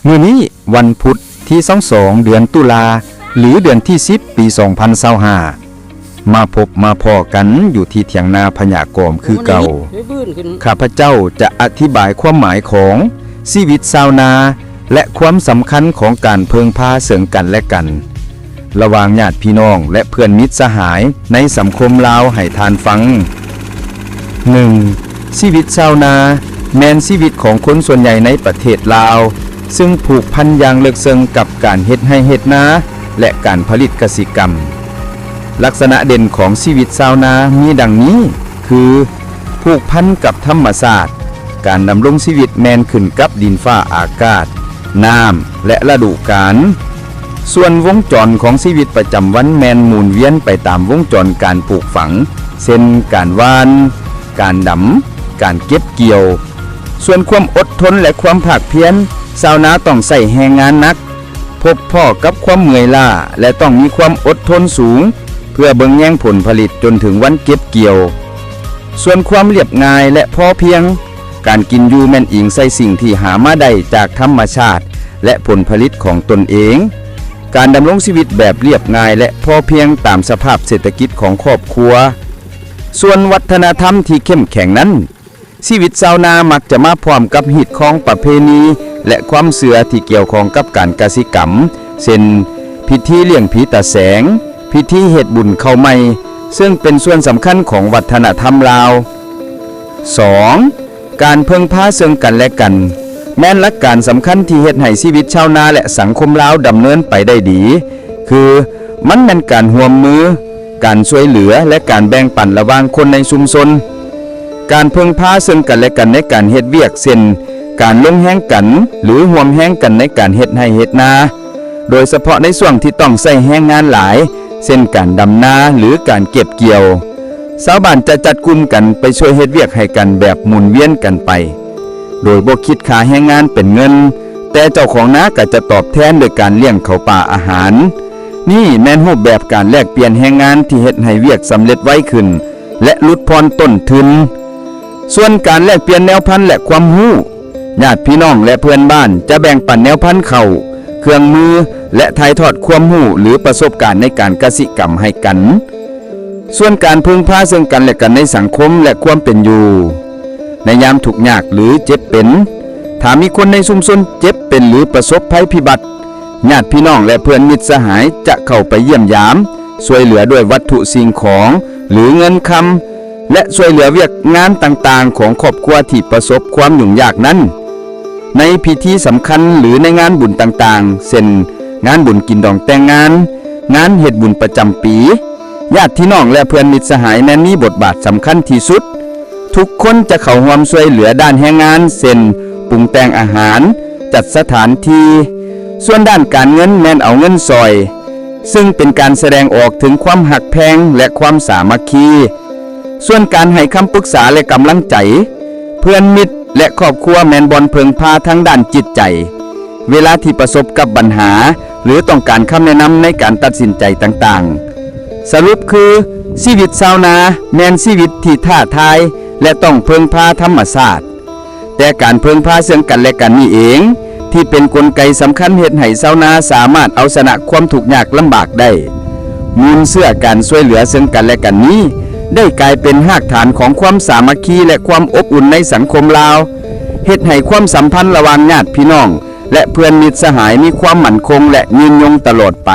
ມື້ນີ້ວັນພຸດທີຊາວສອງ ເດືອນຕຸລາ ຫຼື ເດືອນທີສິບ ປີສອງພັນຊາວຫ້າ ມາພົບມາພໍ້ກັນຢູ່ທີ່ຖຽງນາພະຍາກອມຄືເກົ່າ. ຂ້າພະເຈົ້າຈະອະທິບາຍຄວາມໝາຍຂອງຊີວິດຊາວນາ ແລະ ຄວາມສຳຄັນຂອງການເພິ່ງພາເຊິ່ງກັນແລະກັນ ລະຫວ່າງຍາດພີ່ນ້ອງ ແລະ ເພື່ອນມິດສະຫາຍໃນສັງຄົມລາວໃຫ້ທ່ານຟັງ. ໜຶ່ງ, ຊີວິດຊາວນາແມ່ນຊີວິດຂອງຄົນສ່ວນໃຫຍ່ໃນປະເທດລາວ, ຊຶ່ງຜູກພັນຢ່າງເລິກເຊິ່ງກັບການເຮັດໄຮ່ເຮັດນາ ແລະ ການຜະລິດກະສິກຳ. ລັກສະນະເດັ່ນຂອງຊີວິດຊາວນາມີດັ່ງນີ້ ຄື ຜູກພັນກັບທຳມະຊາດ, ການດຳລົງຊີວິດແມ່ນຂຶ້ນກັບດິນຟ້າອາກາດ, ນ້ຳ ແລະ ລະດູການ. ສ່ວນວົງຈອນຂອງຊີວິດປະຈຳວັນແມ່ນໝູນວຽນໄປຕາມວົງຈອນການປູກຝັງ, ເຊັ່ນ ການຫວ່ານ, ການດຳ, ການເກັບກ່ຽວ. ສ່ວນຄວາມອົດທົນ ແລະ ຄວາມພາກພຽນ, ຊາວນາຕ້ອງໃຊ້ແຮງງານໜັກ, ພົບພໍ້ກັບຄວາມເມື່ອຍລ້າ ແລະ ຕ້ອງມີຄວາມອົດທົນສູງ ເພື່ອເບິ່ງແຍງຜົນຜະລິດຈົນເຖິງວັນເກັບກ່ຽວ. ສ່ວນຄວາມລຽບງ່າຍ ແລະ ພໍພຽງ, ການກິນຢູ່ແມ່ນອີງໃສ່ສິ່ງທີ່ຫາມາໄດ້ຈາກທຳມະຊາດ ແລະ ຜົນຜະລິດຂອງຕົນເອງ. ການດຳລົງຊີວິດແບບລຽບງ່າຍ ແລະ ພໍພຽງຕາມສະພາບເສດຖະກິດຂອງຄອບຄົວ. ສ່ວນວັດທະນະທຳທີ່ເຂັ້ມແຂງນັ້ນ, ຊີວິດຊາວນາມັກຈະມາພ້ອມກັບຮີດຄອງປະເພນີ ແລະ ຄວາມເຊື່ອທີ່ກ່ຽວຂ້ອງກັບການກະສິກຳ, ເຊັ່ນ ພິທີລ້ຽງຜີຕາແສງ, ພິທີເຮັດບຸນເຂົ້າໃໝ່, ເຊິ່ງເປັນສ່ວນສຳຄັນຂອງວັດທະນະທຳລາວ. ສອງ, ການເພິ່ງພາເຊິ່ງກັນແລະກັນ ແມ່ນຫຼັກການສຳຄັນທີ່ເຮັດໃຫ້ຊີວິດຊາວນາ ແລະ ສັງຄົມລາວດຳເນີນໄປໄດ້ດີ, ຄື ມັນແມ່ນການຮ່ວມມື, ການຊ່ວຍເຫຼືອ ແລະ ການແບ່ງປັນລະຫວ່າງຄົນໃນຊຸມຊົນ. ການເພິ່ງພາເຊິ່ງກັນແລະກັນໃນການເຮັດວຽກ ເຊັ່ນ ການລົງແຮງກັນ ຫຼື ຮ່ວມແຮງກັນໃນການເຮັດໄຮ່ເຮັດນາ, ໂດຍສະເພາະໃນຊ່ວງທີ່ຕ້ອງໃຊ້ແຮງງານຫຼາຍ, ເຊັ່ນ ການດຳນາ ຫຼື ການເກັບກ່ຽວ. ຊາວບ້ານຈະຈັດກຸ່ມກັນໄປຊ່ວຍເຮັດວຽກໃຫ້ກັນແບບໝູນວຽນກັນໄປ, ໂດຍບໍ່ຄິດຄ່າແຮງງານເປັນເງິນ, ແຕ່ເຈົ້າຂອງນາກໍຈະຕອບແທນໂດຍການລ້ຽງເຂົ້າປາອາຫານ. ນີ້ແມ່ນຮູບແບບການແລກປ່ຽນແຮງງານທີ່ເຮັດໃຫ້ວຽກສຳເລັດໄວຂຶ້ນ ແລະ ຫຼຸດຜ່ອນຕົ້ນທຶນ. ສ່ວນການແລກປ່ຽນແນວພັນ ແລະ ຄວາມຮູ້, ຍາດພີ່ນ້ອງ ແລະ ເພື່ອນບ້ານຈະແບ່ງປັນແນວພັນເຂົ້າ, ເຄື່ອງມື ແລະ ຖ່າຍທອດຄວາມຮູ້ ຫຼື ປະສົບການໃນການກະສິກຳໃຫ້ກັນ. ສ່ວນການເພິ່ງພາເຊິ່ງກັນແລະກັນໃນສັງຄົມ ແລະ ຄວາມເປັນຢູ່ ໃນຍາມທຸກຍາກ ຫຼື ເຈັບເປັນ, ຖ້າມີຄົນໃນຊຸມຊົນເຈັບເປັນ ຫຼື ປະສົບໄພພິບັດ, ຍາດພີ່ນ້ອງ ແລະ ເພື່ອນມິດສະຫາຍຈະເຂົ້າໄປຢ້ຽມຢາມ, ຊ່ວຍເຫຼືອດ້ວຍວັດຖຸສິ່ງຂອງ ຫຼື ເງິນຄຳ ແລະ ຊ່ວຍເຫຼືອວຽກງານຕ່າງໆຂອງຄອບຄົວທີ່ປະສົບຄວາມຫຍຸ້ງຍາກນັ້ນ. ໃນພິທີສຳຄັນ ຫຼື ໃນງານບຸນຕ່າງໆ ເຊັ່ນ ງານບຸນກິນດອງແຕ່ງງານ, ງານເຮັດບຸນປະຈຳປີ, ຍາດພີ່ນ້ອງ ແລະ ເພື່ອນມິດສະຫາຍແມ່ນມີບົດບາດສຳຄັນທີ່ສຸດ. ທຸກຄົນຈະເຂົ້າຮ່ວມຊ່ວຍເຫຼືອດ້ານແຮງງານ ເຊັ່ນ ປຸງແຕ່ງອາຫານ, ຈັດສະຖານທີ່. ສ່ວນດ້ານການເງິນແມ່ນເອົາເງິນຊ່ອຍ, ເຊິ່ງເປັນການສະແດງອອກເຖິງຄວາມຮັກແພງ ແລະ ຄວາມສາມັກຄີ. ສ່ວນການໃຫ້ຄຳປຶກສາ ແລະ ກຳລັງໃຈ, ເພື່ອນມິດ ແລະ ຄອບຄົວແມ່ນບ່ອນເພິ່ງພາທາງດ້ານຈິດໃຈ ເວລາທີ່ປະສົບກັບບັນຫາ ຫຼື ຕ້ອງການຄຳແນະນຳໃນການຕັດສິນໃຈຕ່າງໆ. ສະຫຼຸບຄື, ຊີວິດຊາວນາແມ່ນຊີວິດທີ່ທ້າທາຍ ແລະ ຕ້ອງເພິ່ງພາທຳມະຊາດ. ແຕ່ການເພິ່ງພາເຊິ່ງກັນແລະກັນນີ້ເອງ ທີ່ເປັນກົນໄກສຳຄັນເຮັດໃຫ້ຊາວນາສາມາດເອົາຊະນະຄວາມທຸກຍາກລຳບາກໄດ້. ມູນເຊື້ອການຊ່ວຍເຫຼືອເຊິ່ງກັນແລະກັນນີ້ ໄດ້ກາຍເປັນຮາກຖານຂອງຄວາມສາມັກຄີ ແລະ ຄວາມອົບອຸ່ນໃນສັງຄົມລາວ, ເຮັດໃຫ້ຄວາມສຳພັນລະຫວ່າງຍາດພີ່ນ້ອງ ແລະ ເພື່ອນມິດສະຫາຍມີຄວາມໝັ້ນຄົງ ແລະ ຍືນຍົງຕະຫຼອດໄປ.